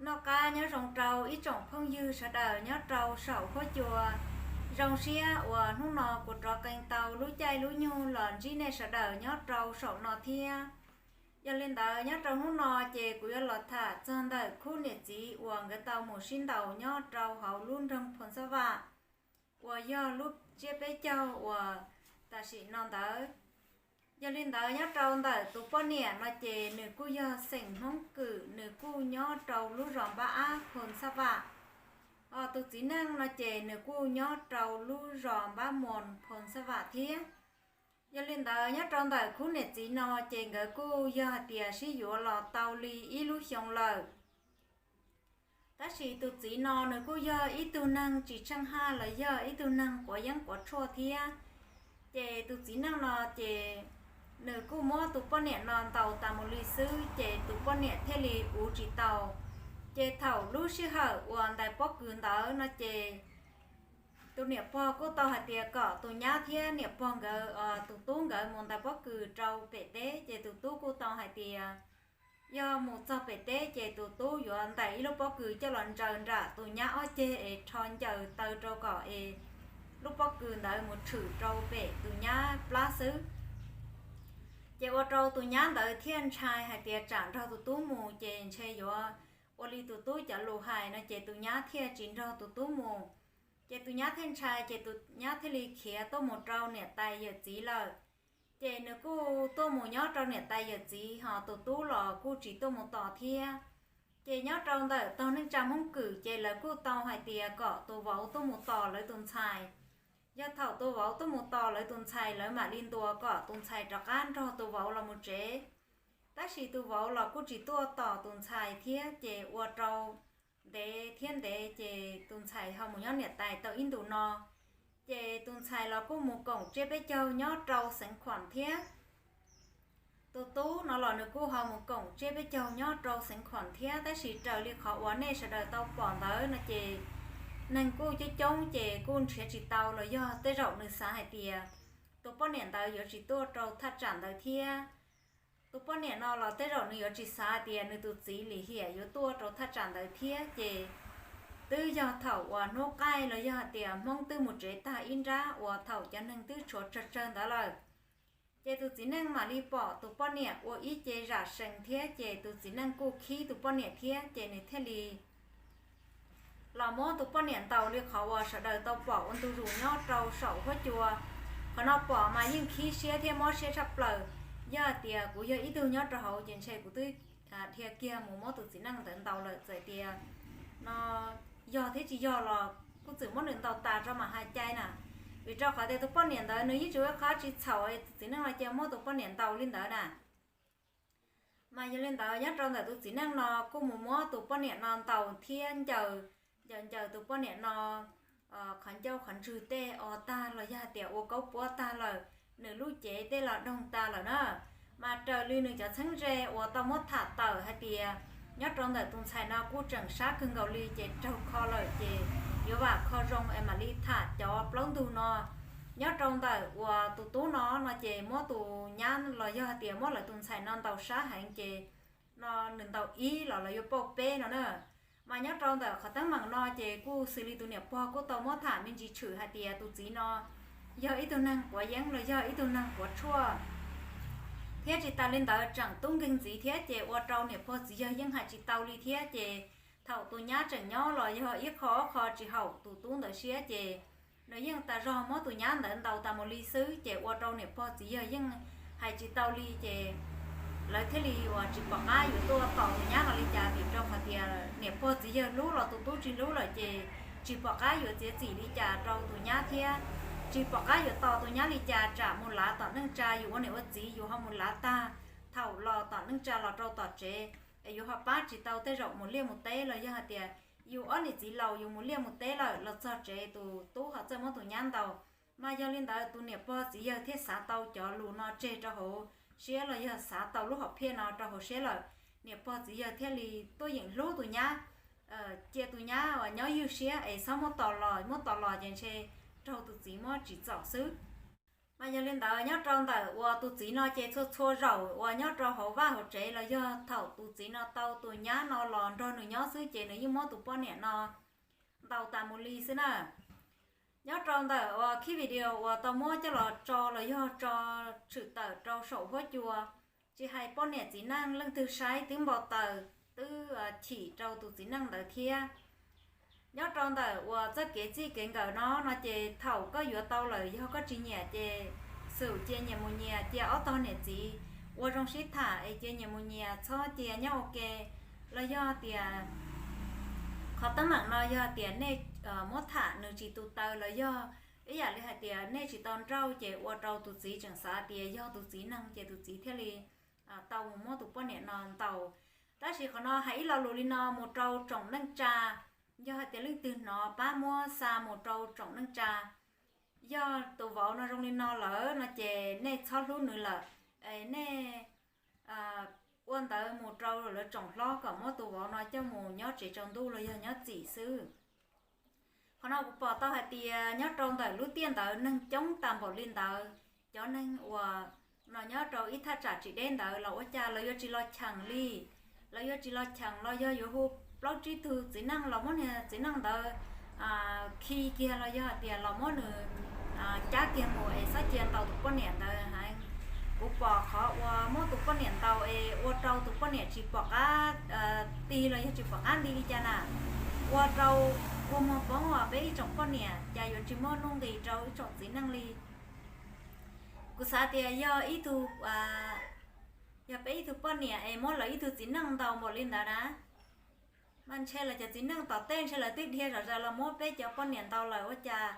Noj qab nyob zoo rau ib tsoom phooj ywg sawv daws nyob rau saum huab cua. Zoo siab uas hnub no kuv rov qee tau lub caij lub nyoog los ntsib nej sawv daws nyob rau saum no thiab. Yog li ntawd nyob rau hnub no ces kuv yuav los tham txog ntawm khub niam txiv uas nkawd tau mus sib ntaus nyob rau hauv lub nroog Phoo Xab Vam uas yog lub tsiab peb caug uas tam sim no ntawd. Yog li ntawd nyob rau ntawm tus poj niam no ces nws kuj yog xeem Hmoob Kwm, nws kuj nyob rau lub zos Npab Ab Phoo Xab Vam. Ho tus txiv neej no ces nws kuj nyob rau lub zos Npab Moos Phoo Xab Vam thiab. Yog li ntawd nyob rau ntawm khub niam txiv no ces nkawd kuj yog hais tias sib yuav los tau li ib lub xyoo lawm. Tab sis tus txiv no nws kuj yog ib tug neeg tsis tsheej haj los yog ib tug neeg quav yeeb quav tshuaj thiab. Ces tus txiv neej no ces nws kuj muab tus poj niam no ntaus tas mus li xwb ces tus poj niam thiaj li uv tsis tau. Ces thaum lub sij hawm uas ntais pob kws ntawd no ces tus niam pog kuj tau hais tias kom tus nyab thiab niam pog nkawd, tus tub nkawd mus ntais pob kws rau pem teb ces tus tub kuj tau hais tias yog mus txog pem teb ces tus tub yuav ntais ib lub pob kws coj los ntsaws nram tus nyab ob ceg es rho ncaws taw rau kom es lub pob kws ntawd mus tshwm rau pem tus nyab plab xwb. Ces ua rau tus nyab ntawd thiaj ntshai hais tias tsam nrog tus tub mus ces ntshe yuav ua li tus tub cov lus hais no ces tus nyab thiaj tsis nrog tus tub mus. Ces tus nyab thiaj ntshai ces tus nyab thiaj li khiav tuaj mus rau niam tais yawm txiv lawm. Ces nws kuj tuaj mus nyob rau niam tais yawm txiv ho tus tub los kuj tsis tuaj mus tos thiab. Ces nyob rau ntawm tog neej tsa Hmoob Kwm ces lawv kuj tau hais tias kom tus vauv tuaj mus tos lawv tus ntxhais. Yog thaum tus vauv tuaj mus tos lawv tus ntxhais lawv mam li ntuas kom tus ntxhais rov qab nrog tus vauv los mus tsev. Tab sis tus vauv los kuj tsis tuaj tos tus ntxhais thiab ces ua rau ntev thiab ntev ces tus ntxhais ho mus nyob niam tais tau ib ntus no. Ces tus ntxhais los kuj mus koom tsiab peb caug nyob rau xeev Khuam thiab. Tus tub no los nws kuj ho mus koom tsiab peb caug nyob rau xeev Khuam thiab, tab sis raws li qhov uas nej sawv daws tau pom ntawd no ces neeg kuj coob coob ces kuj nrhiav tsis tau los yog tej zaum nws xav hais tias tus poj niam ntawd yuav tsis tuaj rau thaj tsam ntawd thiab. Tus poj niam no los tej zaum nws yuav tsis xav hais tias nws tus txiv lim hiam yuav tuaj rau thaj tsam ntawd thiab ces twb yog thaum uas hnub qaij los yog hais tias Hmoob twb mus tsev tag ib nrab uas thaum cov neeg twb tshuav tsawg tsawg ntawd lawm. Ces tus txiv neej mam li pom tus poj niam ua ib ce zam sees thiab ces tus txiv neej kuj khib tus poj niam thiab ces nws thiaj li los muab tus poj niam ntaus li qhov uas sawv daws tau pom ua ntu zus nyob rau saum huab cua. Qhov no pom mas yeej khib siab thiab mob siab tshaj plaws. Yog hais tias kuv yog ib tug nyob rau hauv ces ntshe kuv twb dhia kiag mus muab tus txiv neej ntawd ntaus lawm txawm tias no yog thiab tsis yog los kuj txwm muab nws ntaus tas rau mam hais cai na. Vim rau qhov tias tus poj niam ntawd nws yeej tsis ua qhov tsis txhaum, tus txiv neej los cia muab tus poj niam ntaus li ntawd na. Mas yog li ntawd nyob rau ntawm tus txiv neej no kuj mus muab tus poj niam no ntaus thiab ncaws, ncaws ncaws tus poj niam no qhov ncauj qhov ntswg tej o tag los yog hais tias ua kaub puab tag lawm, nws lub cev tej los doog tag lawm na. Mas raws li nws cov txheeb ze uas tau muab tham tawm hais tias nyob rau ntawm tus ntxhais no kuj tseem sab kawg nkaus li ces raug kho lawm ces yuav vam kho zoo es mam li tham cov plaub ntug no. Nyob rau ntawm uas tus tub no no ces muab tus nyab los yog hais tias muab lawv tus ntxhais no ntaus sab heev ces no nws ntaus ib los lawv yuav pauj peb no na. Mas nyob rau ntawm qhov teeb meem no ces kuj xws li tus niam pog kuj tau muab tham me ntsis tshwm hais tias tus txiv no yog ib tug neeg quav yeeb los yog ib tug neeg quav tshuaj thiab tsis tas li ntawd tseem tub nkeeg ntxiv thiab ces ua rau niam pog txiv yawg yeej hais tsis tau li thiab ces thaum tus nyab tseem nyob los yog ib qho ob qho tsis haum tus tub ntawd siab ces nws yeej tas zog muab tus nyab ntawd ntaus tas mus li xwb ces ua rau niam pog txiv yawg yeej hais tsis tau li ces lawv thiaj li uas tsis pom qab yuav tuaj tos tus nyab no li cas vim rau qhov tias niam pog txiv yawg hlub los tus tub tsis hlub lawm ces tsis pom qab yuav txiav txim li cas rau tus nyab thiab tsis pom qab yuav tos tus nyab li cas tsam mus lav tom neej tsa yus ua niam ua txiv yus ho mus lav tag thaum los tom neej tsa los rau tom tsev es yus ho pab tsis tau tej zaum mus liaj mus teb los yog hais tias yus ob niam txiv laus yus mus liaj mus teb lawm los txog tsev tus tub ho txawj muab tus nyab ntaus. Mas yog li ntawd tus niam pog txiv yawg thiaj xav tau cov lus no tseg rau hauv siab los yog xav tau lub hom phiaj no rau hauv siab lawm, niam pog txiv yawg thiaj li tuaj yeem hlub tus nyab, cia tus nyab uas nyob ywj siab es txhob muab tos los, muab tos los ces ntshe raug tus txiv muab tsim txom xwb. Mas yog li ntawd nyob rau ntawm uas tus txiv no ces txhua txhua zaum uas nyob rau hauv vaj hauv tsev los yog thaum tus txiv no tau tus nyab no los nrog nws nyob xwb ces nws yeej muab tus poj niam no ntaus tas mus li xwb na. Nyob rau ntawm uas khib video uas tau muab coj los tso los yog tso tshwm tawm rau saum huab cua, tsis hais poj niam txiv neej leej twg saib twb npau taws, twb chim rau tus txiv neej ntawd thiab. Nyob rau ntawm uas txoj kev txij kev nkawm no no ces thaum koj yuav tau lawm yog koj tsis nyiam ces xum cia nyias mus nyias, cia ob tog niam txiv ua zoo sib tham es cia nyias mus nyias, txhob cia nyob ua ke. Los yog tias qhov teeb meem no yog tias nej muab tham nws tsis tu taw los yog ib yam li hais tias nej tsis tau nrauj ces ua rau tus txiv tseem xav tias yog tus txiv neeg ces tus txiv thiaj li tau mus muab tus poj niam no ntaus. Tab sis qhov no hais ib lo lus li no mus rau tsoom neej tsa, yog hais tias leej twg hnov pab muab xa mus rau tsoom neej tsa. Yog tus vauv no zoo li no lawm no ces nej txhob hlub nws lawm, es nej ua ntawd mus rau lawv tsoom hlob kom muab tus vauv no coj mus nyob tsev tsaus ntuj los yog nyob txim xwb. Qhov no kuv pom tau hais tias nyob rau ntawm lub tiaj ntawd neeg coob tas npaum li ntawd, cov neeg uas no nyob rau ib thaj tsam tsis deb ntawd los ua cas lawv yuav tsis los cheem li. Lawv yuav tsis los cheem los yog yuav hu plaub tsib tug txiv neej los muab niag txiv neej ntawd khi kiag los yog hais tias los muab nws cab kiag mus es txhob cia ntaus tus poj niam ntawd heev. Kuv pom qhov uas muab tus poj niam ntaus es ua rau tus poj niam tsis pom qab tig los yog tsis pom qab nti li cas na, ua rau kua muag poob uas peb ib tsoom poj niam cas yuav tsis muaj nuj nqis rau ib tsoom txiv neej li. Kuv xav tias yog ib tug, yog peb ib tug poj niam es muab lawv ib tug txiv neej ntaus npaum li ntawd na, mas ntshe lawv cov txiv neej tom tej ntshe lawv twb dhia zom zaws los muab peb cov poj niam ntaus lawm ua cas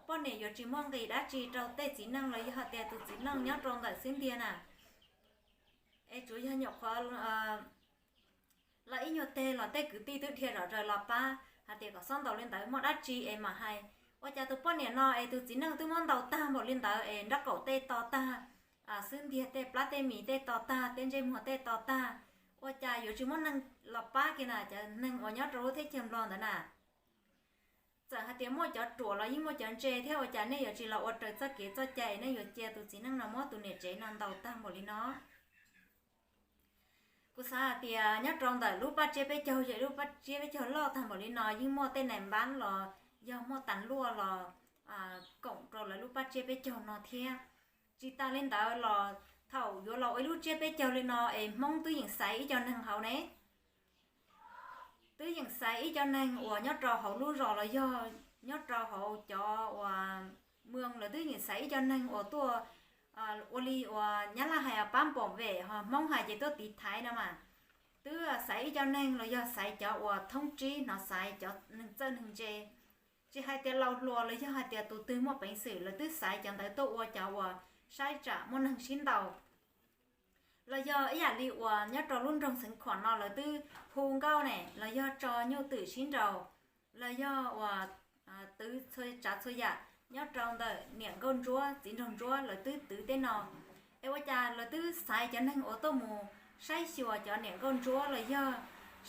poj niam yuav tsis muaj nqis dab tsi rau tej txiv neej los yog hais tias tus txiv neej nyob rau ntawm xwb ntiag na. Es tsuas yog nyuam qhuav los ib nyuag teg los tej kwv tij twb dhia zom zaws los pab hais tias kom xob ntaus li ntawd muaj dab tsi es mam hais. Ua cas tus poj niam no es tus txiv neej twb muab ntaus tag npaum li ntawd es nraub qaum tej to tag xwb ntiag, tej plab tej mis tej to tag, tej ntsej muag tej to tag, ua cas yuav tsis muab neeg los pab kiag na, cov neeg uas nyob rau lub teb chaws Nplog ntawd na. Txawm hais tias muaj cov ruam los yeej muaj cov ntse thiab, ua cas nej yuav tsis los ua raws txoj kev txoj cai es nej yuav cia tus txiv neej no muab tus niam tsev no ntaus tag npaum li no? Kuv xav hais tias nyob rau ntawm lub paj tsiab peb caug, yog lub paj tsiab peb caug loj tag npaum li no yeej muaj tej nais npab los yog muaj tas luaj los koom rau lawv lub paj tsiab peb caug no thiab. Tsis tas li ntawd los thaum yuav los ua ib lub tsiab peb caug li no es Hmoob twb yeem xaiv ib co neeg hauv ne. Twb yeem xaiv ib co neeg uas nyob rau hauv lub zos los yog nyob rau hauv cov uas mws, lawv twb yeem xaiv ib co neeg uas tuaj ua li uas Nyab Laj hais pab npom vem, ho Hmoob hais ces tuaj tiv thaiv no mas. Twb xaiv ib co neeg los yog xaiv cov uas thoob tsib, hnov xaiv cov neeg txawj neeg ntse. Tsis hais tias laus hluas los yog hais tias tus twg muaj peev xwm, lawv twb xaiv cov ntawd tuaj ua cov uas saib tsam muaj neeg sib ntaus. Los yog ib yam li uas nyob rau lub nroog Xeev Khuam no lawv twb hu nkauj ne, los yog tso nyuj twm sib nraus, los yog uas twv txhua tsav txhua yam nyob rau ntawm niam nkauj ntsuab txiv nraug ntsuab lawv twb twv tej no. Es ua cas lawv twb xaiv cov neeg uas tuaj mus saib xyuas cov niam nkauj ntsuab los yog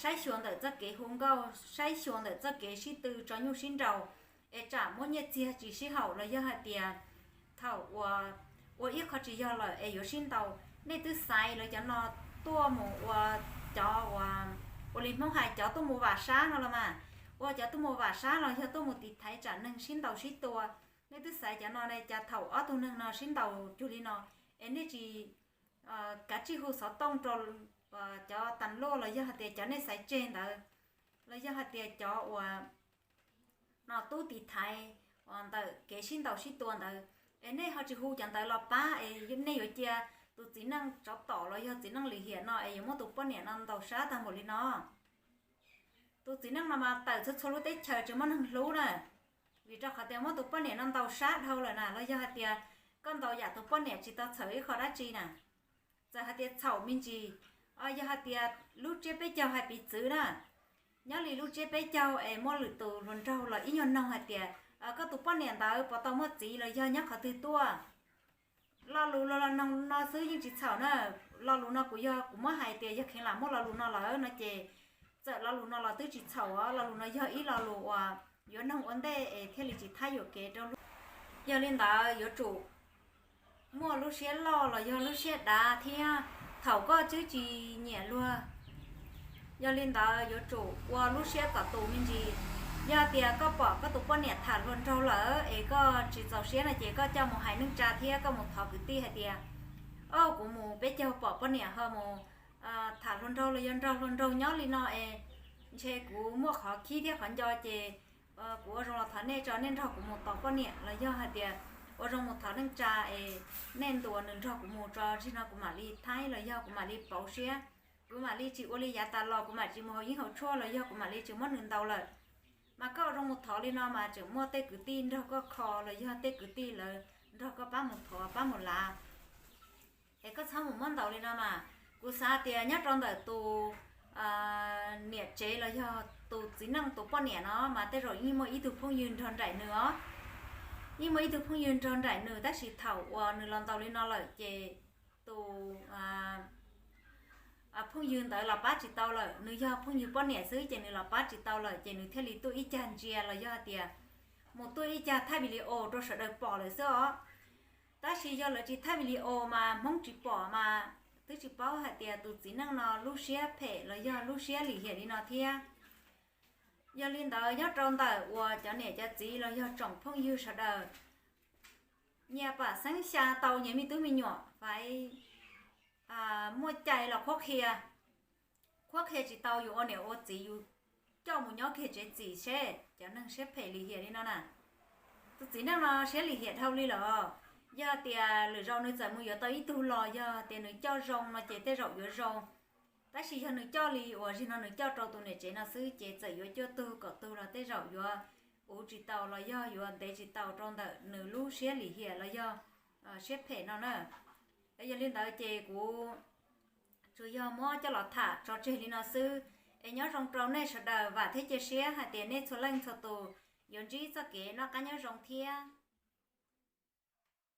saib xyuas ntawm txoj kev hu nkauj, saib xyuas ntawm txoj kev sib tw tso nyuj sib nraus, es tsam muab nyiaj txiag tsis sib haum los yog hais tias thaum uas ua ib qho tsis yog lawm es yuav sib ntaus. Nej twb xaiv lawv cov no tuaj mus ua cov uas ua li Hmoob hais cov tuaj mus vam sab no los mas, ua cov tuaj mus vam sab los yog tuaj mus tiv thaiv tsam neeg sib ntaus sib tua. Nej twb xaiv cov no ne, cas thaum ob tug neeg no sib ntaus cuag li no es nej tsis kav tsij hu xov tooj rau cov tas luaj los yog hais tias cov nej xaiv tseg ntawd, los yog hais tias cov uas no tub tiv thaiv ntawm kev sib ntaus sib tua ntawd, es nej ho tsis hu cov ntawd los pab es nej yuav cia tus txiv neej tsov tom los yog txiv neej lim hiam no es yuav muab tus poj niam no ntaus sab tag npaum li no. Tus txiv neej no mas tawm txhua txhua lub teb chaws tsis muaj neeg hlub na, vim rau qhov tias muab tus poj niam no ntaus sab dhau lawm na, los yog hais tias koj ntaus yam tus poj niam tsis tau txhaum ib qho dab tsi na. Txawm hais tias txhaum me ntsis, yog hais tias lub tsiab peb caug hais piv txwv na, nyob li lub tsiab peb caug es muaj lwm tus hluas nraug los ib nyuag noog hais tias koj tus poj niam ntawd puas tau muaj txiv los yog nyob qhov twg tuaj. Lo lus los los noog no xwb yeej tsis txhaum na. Lo lus no kuv yog kuv muab hais tias yog kheev lam muaj lo lus no lawm no ces txawm lo lus no los twb tsis txhaum os. Lo lus no yog ib lo lus uas yuav noog ua ntej es thiaj li tsis thab yuam kev rau luag. Yog li ntawd yuav tsum muaj lub siab loj los yog lub siab dav thiab thaum koj twb tsis nyiam luag. Yog li ntawd yuav tsum ua lub siab kom tus me ntsis. Yog tias koj pom koj tus poj niam tham hluas nraug lawm es koj tsis txaus siab no ces koj coj mus hais neej tsa thiab koj mus thov kwv tij hais tias, o, kuv mus peb caug pom poj niam ho mus tham hluas nraug los yog nrog hluas nraug nyob li no es ntshe kuv muaj qhov khib thiab qhov nco ces kuv ua zoo los thov nej tso, nej nrog kuv mus tos poj niam los yog hais tias ua zoo mus thov neej tsa es nej ntuas nws nrog kuv mus tso, tsis no kuv mam li thaib los yog kuv mam li pauv siab, kuv mam li tsis ua li yav tas los, kuv mam tsis mus haus yeeb haus tshuaj los yog kuv mam li tsis muab nws ntaus lawm. Mas koj ua zoo mus thov li no mas tseem muaj tej kwv tij nrog koj kho los yog tej kwv tij lawv nrog koj pab mus thov pab mus lav. Es koj txhob mus muab ntaus li no mas. Kuv xav tias nyob rau ntawm tus niam tsev los yog tus txiv neej tus poj niam no mas tej zaum yeej muaj ib tug phooj ywg nrog nraim nws os. Yeej muaj ib tug phooj ywg nrog nraim nws tab sis thaum uas nws los ntaus li no lawm ces tus phooj ywg ntawd los pab tsis tau lawm, nws yog phooj ywg poj niam xwb ces nws los pab tsis tau lawm ces nws thiaj li tuaj ib cag ntsia los yog hais tias mus tuaj ib cag thaij video rau sawv daws pom lawm xwb os. Tab sis yog lawv tsis thaij video mas Hmoob tsis pom mas twb tsis paub hais tias tus txiv neej no lub siab phem los yog lub siab lim hiam li no thiab. Yog li ntawd nyob rau ntawm uas cov niam cov txiv los yog tsoom phooj ywg sawv daws, nyias pam xeeb xya tau nyias me tub me nyuam faiv muaj cai los qhuab qhia. Qhuab qhia tsis tau yus ua niam ua txiv yus coj mus nyob kiag tsev txim seb cov neeg siab phem lim hiam li no na. Tus txiv neej no siab lim hiam dhau li lawm. Yog tias lwm zaus nws txawm mus yuav tau ib tug los yog tias nws coj zoo no ces tej zaum yuav zoo. Tab sis yog nws coj li uas zig no nws coj rau tus niam tsev no xwb ces txawm yuav cuaj tug kaum tug los tej zaum yuav uv tsis tau los yog yuav ntev tsis tau rau ntawm nws lub siab lim hiam los yog siab phem no na. Yog li ntawd ces kuv tsuas yog muab coj los tham tso tseg li no xwb. Es nyob zoo rau nej sawv daws, vam thiab cia siab hais tias nej txhua leej txhua tus yuav ntsib txoj kev noj qab nyob zoo thiab.